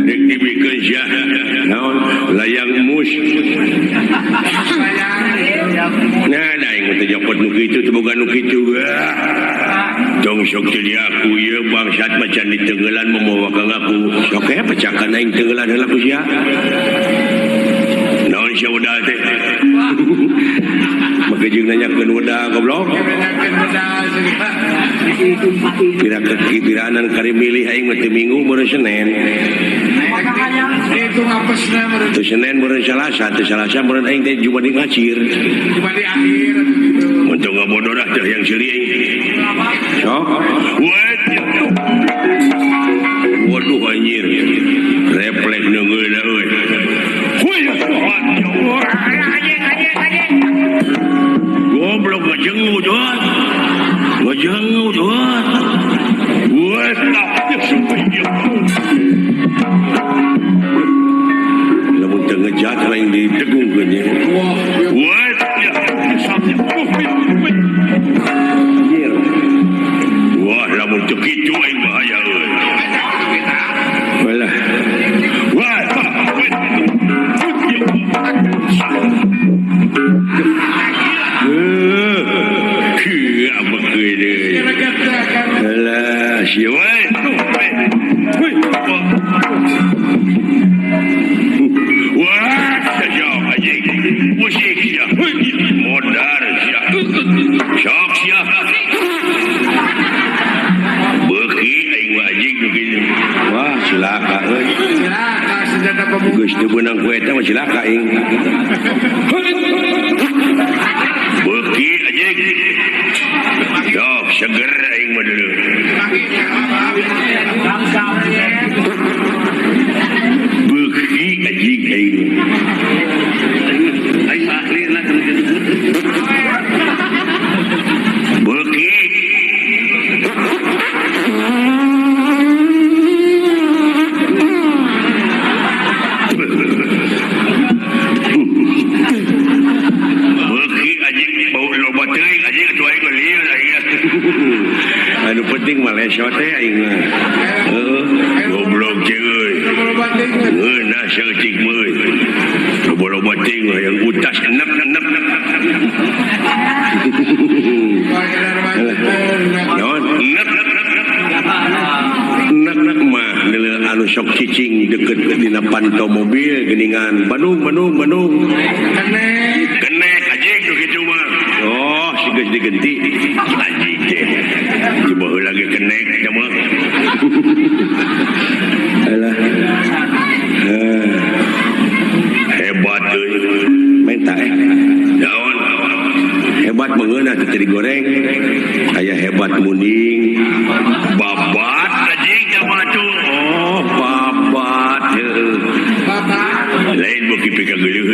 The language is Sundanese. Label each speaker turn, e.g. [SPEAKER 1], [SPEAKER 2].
[SPEAKER 1] Dek dibikeun sia. Naon layang mus. Nah, da aing mah teu jopot nu kitu teu boga nu kitu. Tong sok teu diaku ieu bangsat macan ditenggelan mamawa ka ngaku. Sok we pecahkan aing tenggelan heula ku sia. Naon sia wedal teh? Make jeung nanyakeun wedal goblok. Pira-piranan kari milih aing mah teu minggu meureun Senin. Teu Senin meureun Salasa, teu Salasa meureun aing teh Jumat di ngacir.
[SPEAKER 2] Jumat di akhir.
[SPEAKER 1] Mun teu ngabodoh dah teh yang seuri aing. Sok. Waduh anjir. Refleks neungeun euy. Goblok ngajengu tuh. Ngajengu tuh. Wah, lamun teu ngejat lain ditegungkeun nya. Wah, wah, lamun teu kitu aing bahaya euy. Walah. Wah, alah, sia we. Wah, sajak anjing. Musik sia. Modar sia. Sok sia. Beuki aing mah anjing nu kitu. Wah, cilaka euy.
[SPEAKER 2] Cilaka senjata pemukul.
[SPEAKER 1] Geus teu beunang ku eta mah cilaka aing. Beuki anjing. Sok seger aing mah dulu. Beuki anjing aing.
[SPEAKER 3] Aing mah ahlina kan kitu.
[SPEAKER 1] Beuki. Beuki anjing bau loba teuing anjing atuh aing mah lieur aing. Anu penting mah leso teh aing mah. Heeh, goblok teh euy. Ngeunah saeutik mah euy. Loba-loba teuing mah yang utas enek-enek. Naon enek enek mah neuleuh anu sok cicing deket dina panto mobil geuningan Bandung Bandung Bandung. Kenek anjing nu kitu mah. Oh, si geus digenti anjing teh. Coba heula ge kenek teh mah. Alah. Hebat euy. Menta Naon? Hebat mengeunah teh digoreng. Aya hebat munding. Babat anjing teh mah tuh. Oh, babat heueuh.
[SPEAKER 2] Babat.
[SPEAKER 1] Lain beuki pikageuleuh